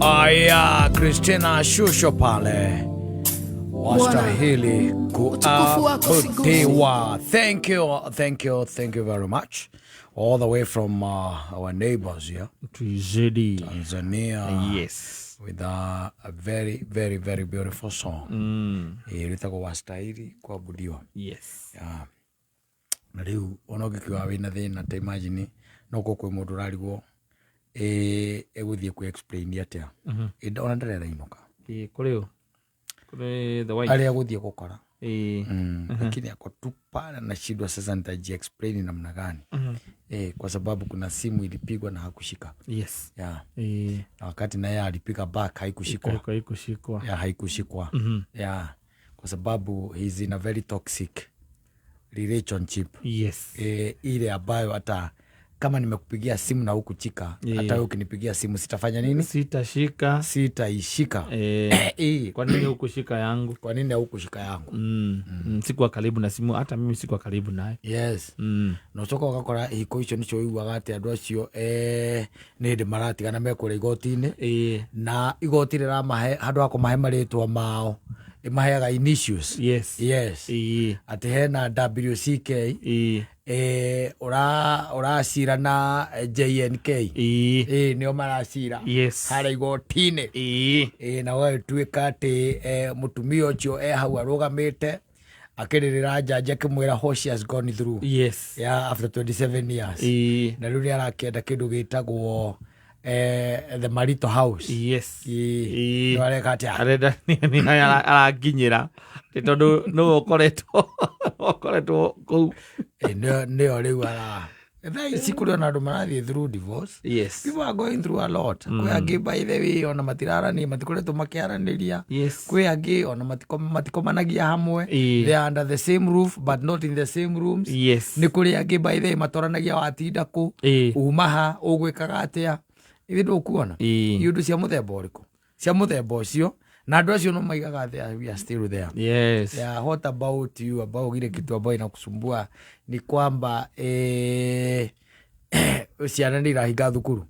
Aya, Christina Shusho pale wastahili Utukufu wako sigusi. kuabudiwa. Thank you, thank you, thank you very much. All the way from our neighbors here, Tuizidi. Tanzania. Yes. With a very, very, very beautiful song. Ĩtagwo wastahili kuabudiwa. Yes. Yeah. Na rĩu ona ũngĩkiuga wĩna thĩna ta imagine no korwo kwĩ mũndũ ũrarigwo ĩgũthiĩ kwĩ explain atĩa. Ona ndarerainũka. Ĩ, kũrĩ ũ? Kũrĩ the wife. Arĩa gũthiĩ gũkora. Ĩ. Lakini ako tu pale nashindwa sasa nitaji explain namna gani. Kwa sababu kuna simu ilipigwa na hakushika. Yes. Yeah. Ĩ. Na wakati naye alipiga back haikushikwa. Haikushikwa. Yeah, haikushikwa. Yeah. Kwa sababu he's in a very toxic relationship. Yes. Ile ambayo hata kama nimekupigia simu na hukuchika, hata wewe ukinipigia simu sitafanya nini? Sitashika. Sitaishika. Kwa nini hukushika yangu? Kwa nini hukushika yangu? Sikuwa karibu na simu, hata mimi sikuwa karibu naye. Yes. Na ucoka ũgakora hiko icio nĩcio ũiguaga atĩ andũ acio nĩ hĩndĩ maratigana mekũrĩa igoti-inĩ. Na igoti rĩramahe handũ ha kũmahe marĩtwa mao, ĩmaheaga initials. Yes. Yes. Atĩ hena WCK. Ũracira na JNK. Nĩo maracira. Yes. Harĩa igoti-inĩ. Na ũgagĩtuĩka atĩ mũtumia ũcio e hau arũgamĩte akĩrĩrĩra jaji akĩmwĩra what she has gone through. Yes. Yeah, after 27 years. Na rĩu nĩ arakĩenda kĩndũ gĩtagwo the marital house. Yes. Nĩ areka atĩa? Arenda nĩ arakinyĩra. Nĩ tondũ nĩwe ũkoretwo kũu. Nĩyo rĩu ara thaa ici kũrĩ ona andũ marathiĩ through divorce. Yes. People are going through a lot. Kwĩ angĩ by the way ona matirarania, matikoretwo makĩaranĩria. Yes. Kwĩ angĩ ona matikomanagia hamwe. They are under the same roof but not in the same rooms. Yes. Nĩ kũrĩ angĩ by the way matwaranagia watinda kũ, uma ha, ũgwĩkaga atĩa. Ithe ndũkuona. Iũndũ cia mũthemba ũrĩkũ? Cia mũthemba ũcio. Na andũ acio no maigaga there, we are still there. Yes. Yeah, what about you ambao ile kitu ambayo inakusumbua ni kwamba ciana nĩ irahinga thukuru.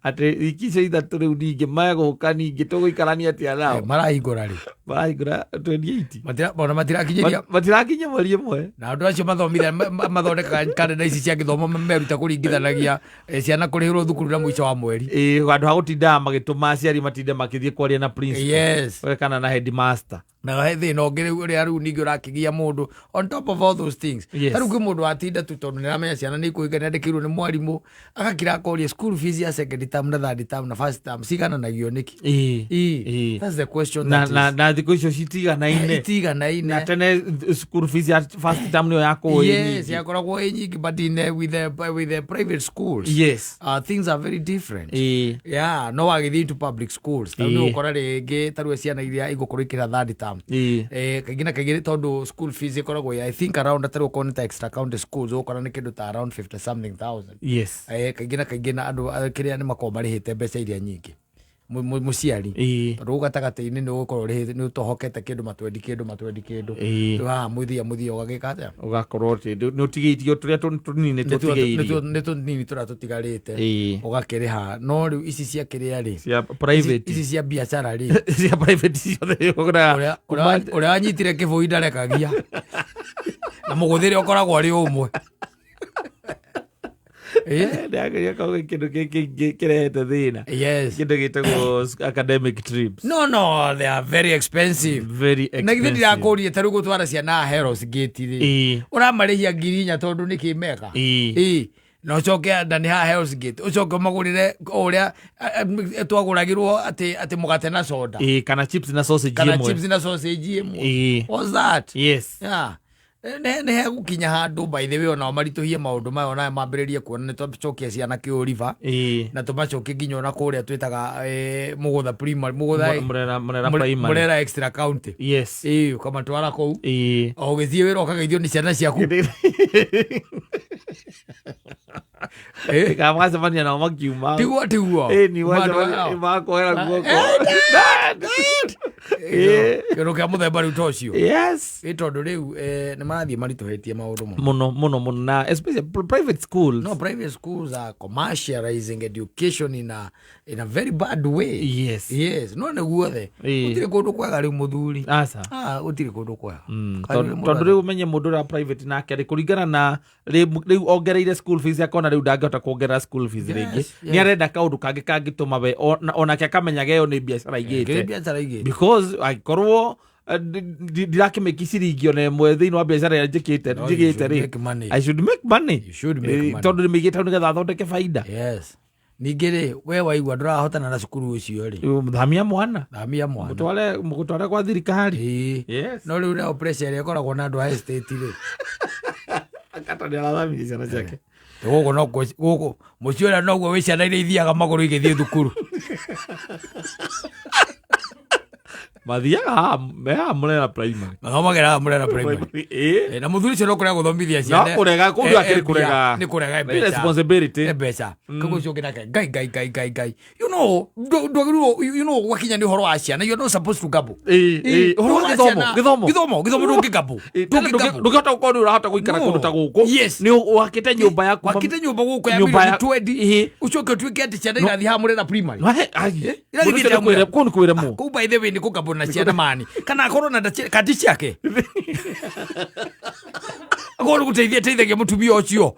Atĩ wiki icio ithatũ rĩu ningĩ megũka ningĩ tũgũikarania atĩa nao? Marahingũra rĩ? Marahingũra 28. Ona matirakinyĩria. Matirakinyia mweri ĩmwe. Na andũ acio mathomithia, mathondekaga kalenda ici cia gĩthomo meruta kũringithanagia ciana kũrĩhĩrwo thukuru na mũico wa mweri. Handũ ha gũtindaga magĩtũma aciari matinde makĩthiĩ kwaria na principal. Yes. Kana na headmaster. Na he thĩna ũngĩ rĩu ũrĩa rĩu ningĩ ũrakĩgia mũndũ on top of all those things. Yes. Ta rĩu kwĩ mũndũ watinda tu tondũ nĩaramenya ciana nĩ ikũhinga nĩandĩkĩirwo nĩ mwarimũ agakira akoria school fees ya second term na third term na first term cigananagio nĩkĩ? That's the question that is Na thikũ icio citiganaine. Itiganaine. Na tene school fees ya first term nĩyo yakoragwo ĩ Yes, nyingĩ. yakoragwo ĩ nyingĩ, but with the private schools, Yes. things are very different. Yeah, no wagĩthiĩ into public schools ta rĩu nĩ ũgũkora rĩngĩ ta rĩu ciana iria igũkorwo ikĩra third term. Kaingĩ na kaingĩ tondũ school fees ĩkoragwo I think around ta rĩu okorwo nĩ ta extra county schools ũgũkora nĩ kĩndũ ta around 50 something thousand. Yes. Kaingĩ na kaingĩ na andũ kĩrĩa nĩ makoragwo marĩhĩte mbeca iria nyingĩ mũciari. Tondũ ũguo gatagatĩ-inĩ nĩ ũgũkorwo ũrĩhĩte nĩ ũtohokete kĩndũ matwendi kĩndũ matwendi kĩndũ. Rĩu haha mũthia mũthia ũgagĩka atĩa? Ũgakorwo atĩ nĩ ũtigĩirio tũrĩa tũnini tũtigĩirio. Nĩ tũnini tũrĩa tũtigarĩte. Ũgakĩrĩha. No rĩu ici cia kĩrĩa rĩ? Cia private. Ici cia biacara rĩ? Cia private ciothe ũgũraga. Ũrĩa wanyitire kĩbũi ndarekagia. Na mũgũthĩre ũkoragwo arĩ ũmwe. Ndĩrageria kauga kĩndũ gĩkĩ kĩrehete thĩna. Yes. Kĩndũ gĩtagwo academic trips. No, no, they are very expensive. Very Na githĩ expensive. ndirakũria ta rĩu gũtwara ciana Heros Gate rĩ. Ũramarĩhia ngiri inya tondũ nĩkĩ meka? Na ũcoke na nĩ haha Heros Gate. Ũcoke ũmagũrĩre o ũrĩa twagũragĩrwo atĩ mũgate na soda. Kana chips na sausage Kana ĩmwe. chips na sausage ĩmwe. What's that? Yes. Yeah. Nĩ hegũkinya handũ by the way onao maritũhie maũndũ maya onayo mambĩrĩrie kuona nĩ twacokia ciana kĩũriba. Na tũmacokie nginya ona kũrĩa twĩtaga Mũgũtha primary, Mũgũtha Murera primary. Murera extra county. Yes. Ũkamatwara kũu. O ũgĩthiĩ wĩra ũkageithio nĩ ciana ciaku. Kana mwacemania nao makiuma. Tiguo, tiguo. Ni Mandũ wacemania, ao. makoera guoko. Dad, dad. Kĩndũ kĩa mũthemba rĩu ta ũcio. Yes. Ĩ tondũ rĩu nĩ marathiĩ maritũhĩtie maũndũ mũno. Mũno mũno mũno, na especially private schools. No, private schools are commercializing education in a very bad way. Yes, no nĩ guothe. Gũtirĩ kũndũ kwega rĩu, mũthuri. Aca. Ah, gũtirĩ kũndũ kwega. Kaĩ Tondũ rĩu mũndũ tondũ rĩu ũmenye mũndũ ũrĩa wa private nake rĩ, kũringana na rĩu ongereire school fees, akona rĩu ndangĩhota kuongerera school fees rĩngĩ, nĩ arenda kaũndũ kangĩ kangĩtũma we onake akamenyaga ĩyo nĩ biacara Kĩrĩ igĩte biacara igĩte. Because angĩkorwo ndirakĩmĩki ciringi ona ĩmwe thĩinĩ wa biacara ĩrĩa njĩkĩte No, you njigĩte should rĩ, make money. I should make money. You should make money. Tondũ nĩmĩigĩte hau nĩgetha athondeke baida. Yes, ningĩ rĩ, we waigua ndũrahotana na cukuru ũcio rĩ, thamia mwana. Thamia mwana. Mũtware, mũgũtware kwa thirikari. Ĩĩ. No rĩu nayo pressure ĩrĩa ĩkoragwo na andũ a estate rĩ, Akata nĩ arathamirie ciana ciake. Gũkũ no gũkũ mũciĩ ũrĩa noguo wĩ ciana iria ithiaga magũrũ igĩthiĩ thukuru. Mathiaga haha, me haha Murera Primary. Mathomagĩra haha Murera Primary. Na mũthuri ũcio no kũrega gũthomithia No ciana. kũrega, kũndũ akĩrĩ kũrega. Nĩ kũrega Nĩ mbeca. responsibility. Mbeca koguo ũcio ũngĩ nake, ngai ngai ngai ngai ngai, ndwagĩrĩirwo, gwakinya nĩ ũhoro wa ciana, you are not supposed to gamble. Ĩ, ũhoro wa gĩthomo, gĩthomo. Gĩthomo ndũngĩgamble. Tena ndũngĩhota gũkorwo nĩ ũrahota gũikara No. kũndũ ta gũkũ, nĩ wakĩte nyũmba yaku. Wakĩte nyũmba gũkũ ya Nyũmba milioni 20, ũcoke ũtuĩke atĩ ciana irathiĩ haha Murera Primary. Irathiĩ Mũndũ ũcio ta nĩ kwĩre- kũu nĩ kwĩremwo. Kũu, by the way, nĩ kũgamble na ciana mani, kana akorwo na kandi ciake, akorwo nĩ gũteithia teithagia mũtumia ũcio.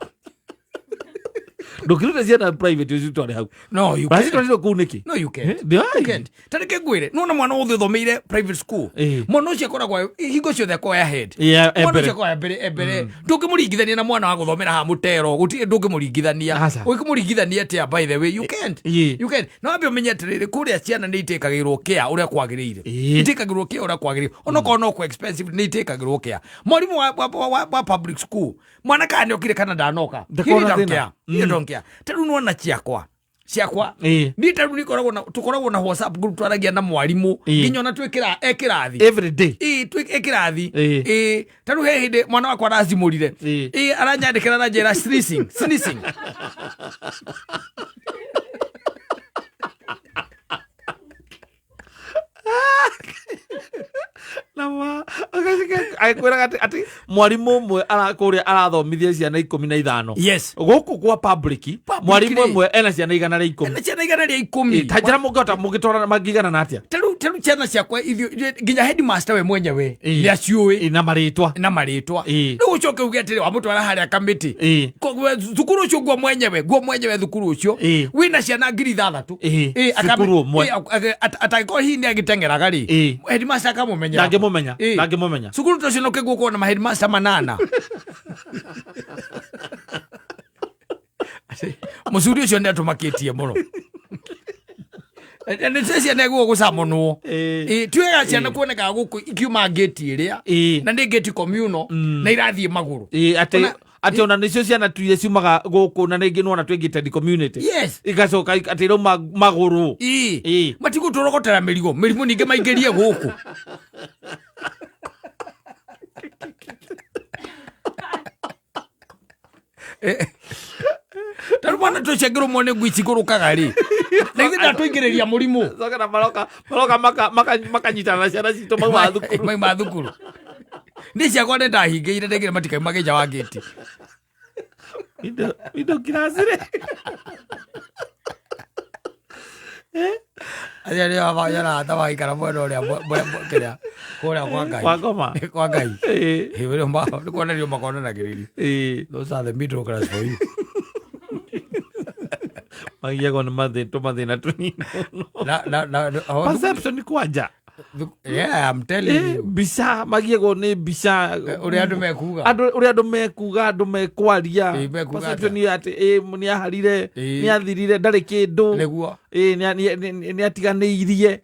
Ndũkĩrute ciana private ũcitware hau. No, you can't. Ũracitwarire kũu nĩkĩ? No, you can't. Ndĩai. You can't. Ta reke ngwĩre, nona mwana wothe ũthomeire private school, mwana ũcio akoragwo hingo ciothe akoragwo ahead. Yeah, e Mwana mbere. ũcio akoragwo e mbere. Ndũngĩmũringithania na mwana wa gũthomera haha mũtero, gũtirĩ, ndũngĩmũringithania. Aca. Ũngĩmũringithania atĩa, by the way? You can't. You can't. Na wambe ũmenye atĩrĩrĩ, kũrĩa ciana nĩ itĩkagĩrwo care ũrĩa kwagĩrĩire. Itĩkagĩrwo care ũrĩa kwagĩrĩire, onokorwo no kũ expensive, nĩ itĩkagĩrwo care. Mwarimũ wa public school, mwana kana nĩ okire kana ndanoka, he Ndakorwo na don't thĩna. care. He don't care. Ta rĩu nĩwona ciakwa niĩ ta rĩu nĩkoragwo na tũkoragwo na WhatsApp group, twaragia na mwarimũ nginya ona twĩ e kĩrathi. Every day. Ĩĩ, twĩ e kĩrathi. Ĩĩ, ta rĩu he hĩndĩ mwana wakwa aracimũrire. Ĩĩ, aranyandĩkĩra aranjĩra sneezing, sneezing. Na ma agĩkwĩraga atĩ mwarimũ ũmwe kũrĩa arathomithia ciana 15. Gũkũ kwa public, Public mwarimũ rĩ. ũmwe ena ciana 110. Na ciana 110. Ta njĩra mũngĩhota mũgĩtwarana mangĩigana na atĩa? Ta rĩu ciana ciakwa ithuĩ nginya headmaster we mwenyewe nĩ aciũĩ. Na marĩtwa. Na marĩtwa. Rĩu ũcoke uge atĩrĩ wamũtwara harĩa kamĩtĩ. Thukuru ũcio guo mwenyewe thukuru ũcio wĩna ciana 6000. Cukuru ũmwe. Atangĩkorwo hihi nĩ agĩteng'eraga rĩ, headmaster akamũmenyera. Ndangĩmũmenya. Ndangĩmũmenya. Cukuru ta ũcio no kĩguo kuona ma headmaster manana. Mũcuri ũcio nĩ atũmakĩtie mũno. Nĩ ciana iguo gũcamonwo. Ti wega ciana kuonekaga gũkũ ikiuma ngĩti ĩrĩa na nĩ ngĩti communal na irathiĩ magũrũ. Atĩ atĩ ona nĩcio ciana tu iria ciumaga gũkũ na rĩngĩ nĩwona twĩngĩte community, igacoka atĩ irauma magũrũ. Matigũtũrogotera mĩrigo, mĩrimũ ningĩ maingĩrie gũkũ. Ta rĩu mwana tũcio angĩrũmwo nĩ ngui cikũrũkaga rĩ, na ithuĩ ndatũingĩrĩria mũrimũ. Coka na maroka makanyitana na ciana citũ mauma thukuru. Mauma thukuru. Niĩ ciakwa nĩ ndahingĩire ndengire matikauma nja wa ngĩti. Indo kiracirĩ. Acio nĩo arata magaikara mwena ũrĩa kĩrĩa kũrĩa kwa Ngai. Kwa ngoma. Kwa Ngai. Nĩ kuonanio makonanagĩrĩria. Those are the middle class for you. Magiagwo nĩ mathĩna tũmathĩna tũnini mũno. Na Perception kwanja. Yeah, I'm telling you. Mbica, magiagwo nĩ mbica. Ũrĩa andũ mekuga. Andũ, ũrĩa andũ mekuga, andũ mekwaria. Mekuga Perception nĩ atĩ nĩ aharire, nĩ athirire, ndarĩ kĩndũ. Nĩ atiganĩirie.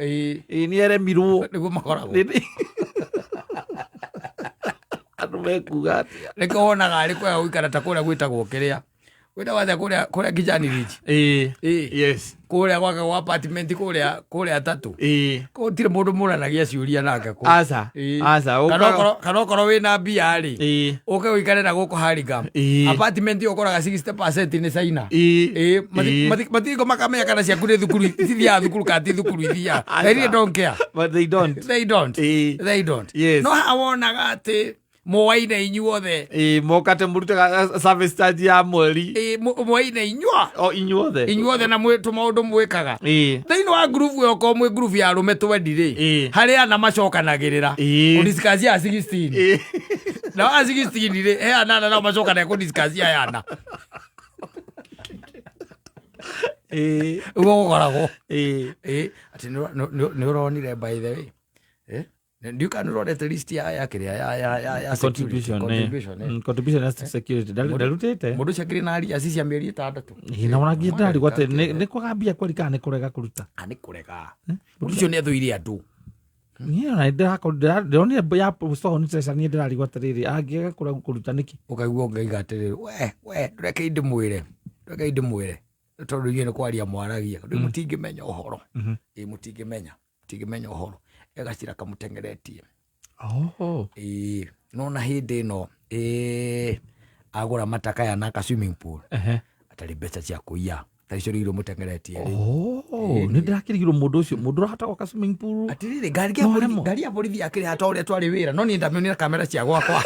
Nĩ eremirwo. Nĩguo makoragwo. Andũ mekuga atĩa? Nĩkĩo wonaga arĩ kwega gũikara ta kũrĩa gwĩtagwo kĩrĩa Wĩtagwo atĩa kũrĩa kũrĩa Kijani Ridge? Ĩĩ. Ĩĩ. Yes. Kũrĩa gwake gwa apartment kũrĩa kũrĩa tatu. Ĩĩ. Gũtirĩ mũndũ mũranagia ciũria nake kũu. Aca. Ĩĩ. Aca. Kana kana okorwo wĩna mbia rĩ, Ĩĩ. ũke ũikare na gũkũ Hurlingham. Ĩĩ. Apartment ĩyo ũkoraga 60% nĩ China. Ĩĩ. Ĩĩ, Ĩĩ. matiriko makamenya kana ciaku nĩ thukuru ithiaga thukuru kana ti thukuru ithiaga. They really don't care. But they don't. They don't. Ĩĩ. They don't. Yes. No haha wonaga atĩ mwaine inyuothe. Ĩĩ, mokate mũrutaga service charge ya mweri. Ĩĩ, mwaine inyua. O inyuothe. Inyuothe na tũmaũndũ mwĩkaga. Ĩĩ. Thĩinĩ wa ngurubu ĩyo okorwo mwĩ ngurubu ya arũme twendi rĩ, Ĩĩ. harĩ ana macokanagĩrĩra Ĩĩ. kũdiscuss ya 16. Ĩĩ. Na wa 16 rĩ, he anana nao macokanagĩrĩra kũdiscuss ya ana. Ĩĩ. Ũguo gũkoragwo. Ĩĩ. Ĩĩ, atĩ nĩ ũronire by the way. Ndiũ kana nĩ ũronete list ya kĩrĩa ya security, Contribution, eh. contribution, eh. Contribution ya security. Ndarutĩte. Mũndũ ũcio akĩrĩ na arias cia mĩeri ĩtandatũ. Ĩĩ, na ona nginya ndarigwo atĩ nĩ kwaga mbia kweri kana nĩ kũrega kũruta. Ah, nĩ kũrega. Mũndũ ũcio nĩ athũire andũ. Niĩ ona nĩ ndĩronire ya Stone Treasure, niĩ ndĩrarigwo atĩrĩrĩ, angĩaga kũruta nĩkĩ? Ũkaigua ũngaiga atĩrĩrĩ, we, ndũreke ndĩmwĩre. Ndũreke ndĩmwĩre. Tondũ inyuĩ nĩ kwaria mwaragia. Rĩu mũtingĩmenya ũhoro. Ĩĩ, mũtingĩmenya. Mũtingĩmenya ũhoro. Egacira kamũteng'eretie. Oh. Ĩĩ, nona hĩndĩ ĩno, ĩĩ, agũra matakaya na ka swimming pool. Ehe. Atarĩ mbeca cia kũiya. Ta icio rĩu mũteng'eretie rĩ. Oh, nĩ ndĩrakĩrigirwo mũndũ ũcio, mũndũ ũrahota gwaka swimming pool. Atĩrĩrĩ, ngari No aremwo. ngari ya borithi yakĩrĩ ta ũrĩa twarĩ wĩra, no niĩ ndamĩonire kamera cia gwakwa.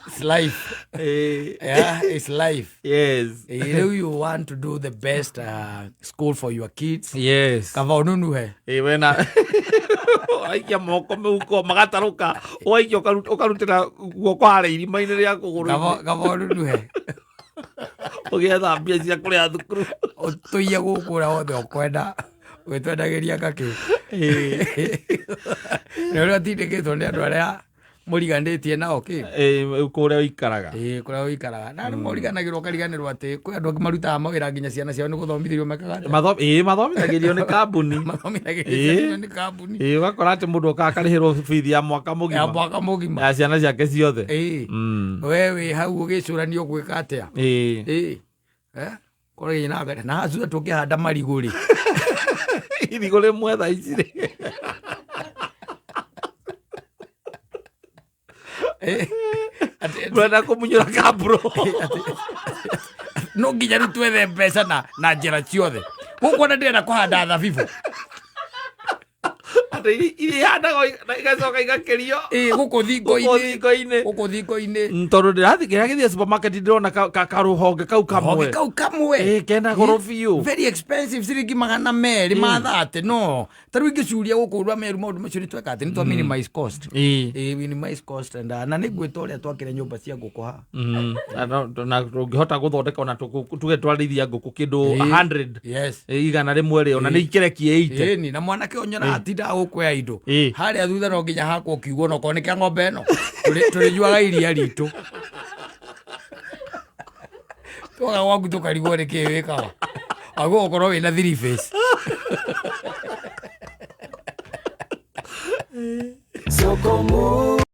It's life. Eh, Yeah, it's life. yes. Rĩu you want to do the best school for your kids. Yes. Kaba ũnunuhe. Ĩĩ, wena waikia moko mĩhuko magatarũka, waikia ũkarutĩra guoko harĩa irima-inĩ rĩa kũgũrũ. Kaba ũnunuhe. Ũgĩetha mbia cia kũrĩha thukuru. Ũtũiye gũkũ ũrĩa wothe ũkwenda. Wĩtwendagĩria ngakĩ. Nĩ ũrĩa ũtindĩkĩtwo nĩ andũ arĩa mũriganĩtie nao kĩ. Ĩĩ, kũrĩa ũikaraga. Ĩĩ, kũrĩa ũikaraga. Na nĩ mũriganagĩrwo ũkariganĩrwo atĩ kwĩ andũ angĩ marutaga mawĩra nginya ciana ciao nĩ gũthomithĩrio mekaga atĩa? Ĩĩ, mathomithagĩrio nĩ kambuni. Mathomithagĩrio Ĩĩ. ciana nĩ kambuni. Ĩĩ, ũgakora atĩ mũndũ okaga akarĩhĩrwo bithi ya mwaka Ya mũgima. mwaka mũgima. Ya ciana ciake ciothe. Ĩĩ. We wĩ hau ũgĩcũrania ũgwĩka atĩa? Ĩĩ. Ĩĩ. Eh? Korwo nginya na na thutha tũngĩhanda marigũ rĩ. Irigũ rĩmwe thaa ici rĩ. Ĩĩ. Atĩ- Mũrenda kũmunyũra kamburo. No nginya rĩu twethe mbeca na njĩra ciothe. Gũkũ ona ndĩrenda kũhanda thabibũ. Atĩ iria ihandagwo na igacoka igakĩrio. Ĩĩ, gũkũ Gũkũ thingo-inĩ. thingo-inĩ. Gũkũ thingo-inĩ. Tondũ ndĩrathiĩ kĩrĩa gĩthiĩ supermarket ndĩrona karũhonge kau kamwe. Honge kau kamwe. Ĩĩ, kena goro biũ. Very expensive, ciringi magana merĩ ma thate no. Ta rĩu ingĩcuria gũkũ rwa Meru maũndũ macio nĩ tweka atĩ nĩ twa minimize cost. Ĩĩ. Ĩĩ, minimize cost and na nĩ ngwĩta ũrĩa twakire nyũmba cia ngũkũ haha. Na tũngĩhota gũthondeka ona tuge twarĩithia ngũkũ kĩndũ Ĩĩ. 100. Yes. Ĩĩ, igana rĩmwe rĩ, ona nĩ ikerekie 80. Ĩni, na mwanake ũyũ nyonaga atindaga gũkũya indo. Ĩĩ. Harĩa thutha no nginya hakwo kiugo no korwo nĩ kĩa ng'ombe ĩno. Tũrĩnyuaga iria ritũ. Twaga gwaku tũkarigwo nĩ kĩĩ wĩkaga. Aguo gũkorwo wĩna three face. Soko Murwa.